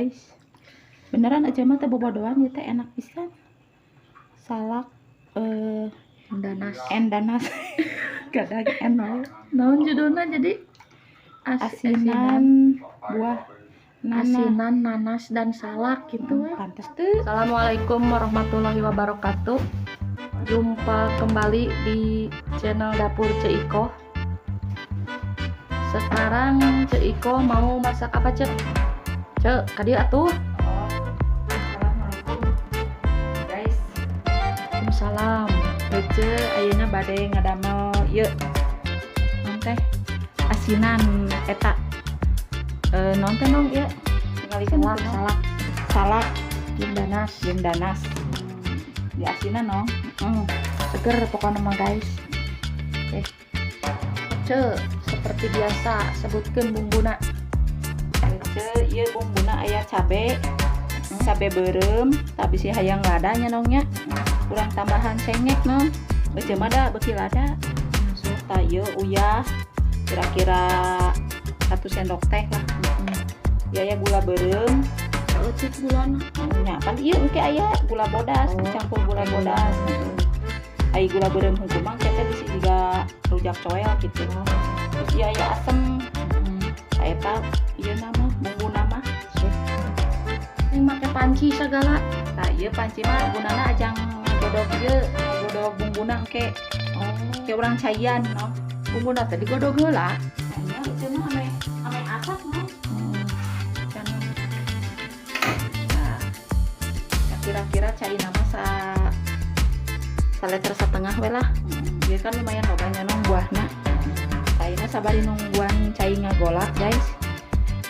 Guys. Beneran aja mah teh bobodoan ieu teh enak pisan. Salak Danas. Endanas. Gadag enol. Naon judulna jadi? Asinan buah nanas. Asinan nanas dan salak gitu we. Pantes tuh. Assalamualaikum warahmatullahi wabarakatuh. Jumpa kembali di channel Dapur Ceu Ikoh. Sekarang Ceu Ikoh mau masak apa, Ceu? Ceu, ka dieu atuh. Assalamualaikum. Guys, Waalaikumsalam. Ece ayeuna bade ngadamel ieu. Naon teh? Asinan eta. Naon teh nong ieu? Tingalikeun Salak, teu, Nong? salak Salak jeung danas. Jeung danas. Di asinan nong. Seger pokoknya mah, guys. Ceu, seperti biasa sebutkeun bumbuna. Ece ieu bumbuna aya cabe, cabe beureum, tapi si hayang lada nya nong nya. Kurang tambahan cengek nong. Ece mah da beuki lada. Tah ieu uyah kira-kira 1 sendok teh lah. Ya ya gula beureum. Saeutik gulana. Nya pan ieu engke aya gula bodas, Oh. dicampur gula bodas. Ai gula beureum hungkul mah engke teh bisi jiga rujak coel gitu. Terus ieu aya asem. Tah eta ieu nama bumbuna mah. Sip. Yang make panci segala. Tah ieu panci mah gunana ajang ngagodog ieu, ngagodog bumbuna engke. Oh, Kayak urang caian no. Bumbuna teh digodog heula. Nah, nya ieu mah ame ame asak no. Can. Nah, ya kira-kira cai nama sa saliter setengah we lah. Dia kan lumayan loba nya nong buahna. Caina sabari nungguan cai ngagolak, guys.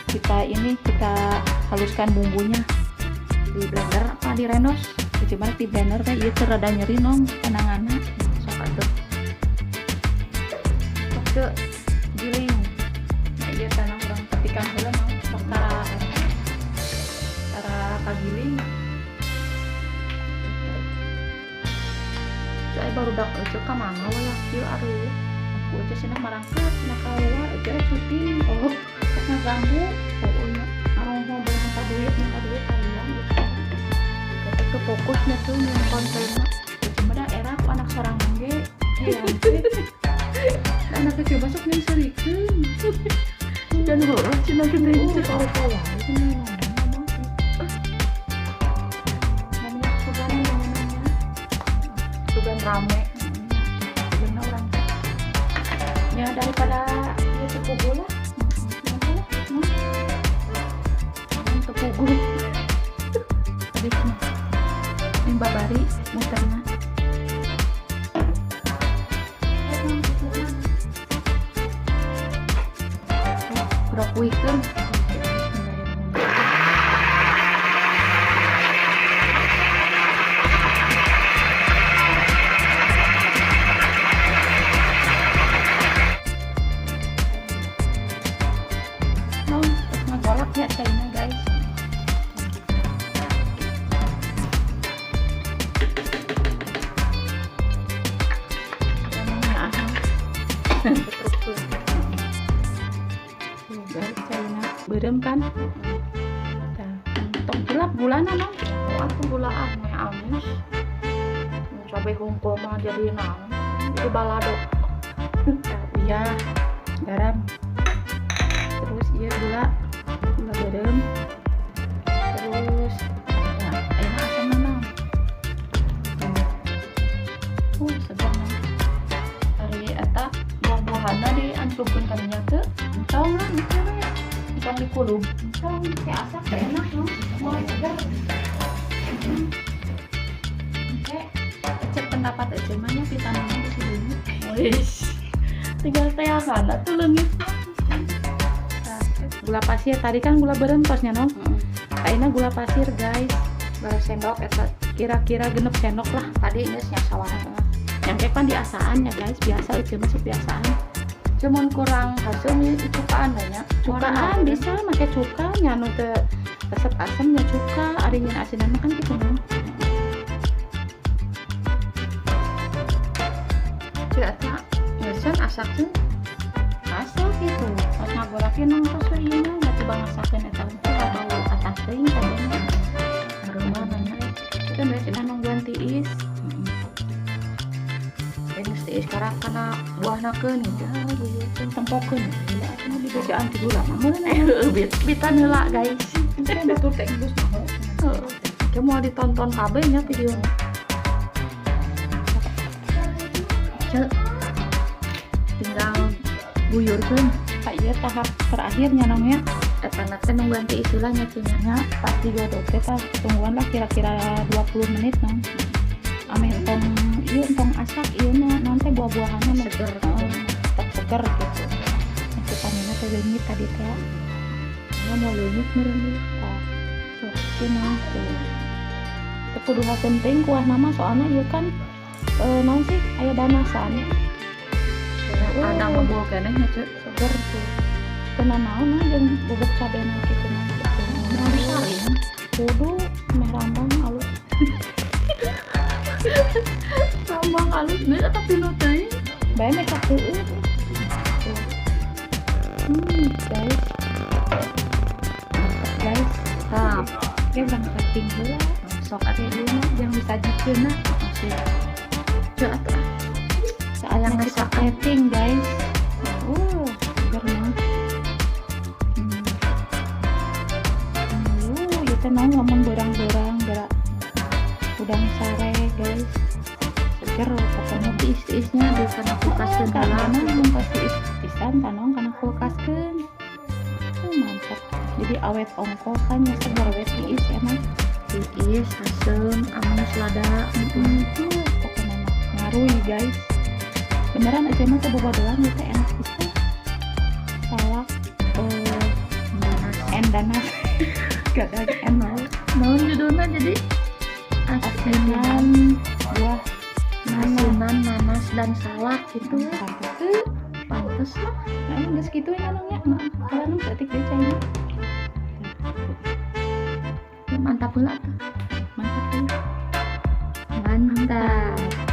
Kita ini kita haluskan bumbunya. Di blender apa di renos? Cuma di blender teh ieu teu rada nyeri nong tenanganna. Sok atuh. Sok teu giling. Nah, ieu tanah urang petikan heula nong sok tara tara kagiling. Ceu ai barudak euceu ka mana we lah kieu aduh. Aku aja cenah marangkat cenah keluar aja rek syuting. Oh, Sok ngaganggu. oh nya. Arong mau minta duit, minta duit kalian gitu. Kata ke fokusnya tuh nyen kontenna. Cuma da era ku anak sorangan ge. Iya. Anak kecil masuk nyen serikeun. Dan heueuh cenah gede Oh, teh. tahu wae cenah ngomong. Namanya sugan namanya. Sugan rame. Sugan urang teh. Ya daripada ieu teu puguh lah. Teu puguh. Tadi mah ini babari muterna. Udah kuihkeun. Nong, terus ngagolak ya caina guys. Nah, tuh guys, caina beureum kan? Tah, tong gelap gulana nong. Oh, atuh gulaan meh amis. Cabe hungkul mah jadi naon? Jadi balado. Tah, uyah, garam. Terus ieu gula, gula beureum. Terus nah, ayeuna asemna nong. Tuh. Segar mah. Ari eta buah-buahanna diancelupkeun ka dinya teu? Entong lah, engke we. Entong dikulub. Entong, kayak asak teh enak nong. Mulai seger. Oke, cek pendapat Ece mah nya vitaminnya di sini. Wis. Tinggal teangan atuh leungit. Gula pasir tadi kan gula beureum tosnya nong. Ayeuna gula pasir guys. Baru sendok eta Kira-kira genep sendok lah. Tadi geus nya sawareh. Yang kayak kan diasaan ya guys, biasa Ece masuk biasaan. Cuman kurang hasil nih cukaan nya. Cukaan bisa make cuka nya nu teu resep asemnya cuka, ari nyen asinan mah kan gitu nong. Ceu eta ngeuseun asak teh. Asak gitu. Pas ngagolakkeun nong tos we ieu mah batu bangasakeun eta teh bau atas teuing. Karak kana buahna keun gitu. Tempokeun gila atuh dibejaan ti gula mah meunang. Bitan heula, guys. Kan batur teh geus mah. Heeh. Kayak mau ditonton kabeh nya videonya. Cek. Tinggal buyurkeun. Tah, ieu tahap terakhirnya namanya. Eta na teh nungguan ti istilahnya cenah. Nya pas digodok teh tah tungguan lah kira-kira 20 menit nong. Ameh entong ieu entong asak ieu na naon teh buah-buahanna mah Seger. Heeh, tetap seger gitu. Nah, vitaminna teh leungit tadi teh. Ya mau leungit meureun ieu. Tah, sok cenah tuh. Teu kudu haseum teuing kuahna mah, soalna ieu kan naon sih, aya danasan. Ada ngebul keneh nya, Cek. Seger tuh. Kena naon nah jeung bubuk cabena kitu mah gitu. Mau disaring. Kudu meh rambang alus. Rambang alus deui eta pinu teuing. Bae meh kakeueut. Tuh. Guys. Mantap, guys. Tah, Oke, urang plating heula. Sok atuh Ieu mah jangan disajikeunna. Sip. Cek atuh ah. Saatnya Yang kita masakan. Plating, guys. Seger mah. Ieu teh naon lamun beurang-beurang gerak udang sare, guys. Seger pokoknya. Tiis-tiisnya di kana kulkas Heeh, heula. Karena mun pasti tiis pisan tanong kana kulkaskeun. Mantap. Jadi awet ongko kan ya, seger we, tiis emang. Tiis, haseum, amis, lada gitu. Tuh, pokoknya mah ngaruy, guys. Beneran aja mah teh bobodoan ieu teh enak pisan. Salak Nanas. Endanas. Gak ada enol. Naon judulna jadi? Asinan buah nanas. Asinan nanas dan salak gitu ya. Pantes tuh. Pantes lah. Nah, emang geus kitu ya nongnya. Kalau nong saeutik deui caina. Mantap heula tuh. Mantap tuh. Mantap.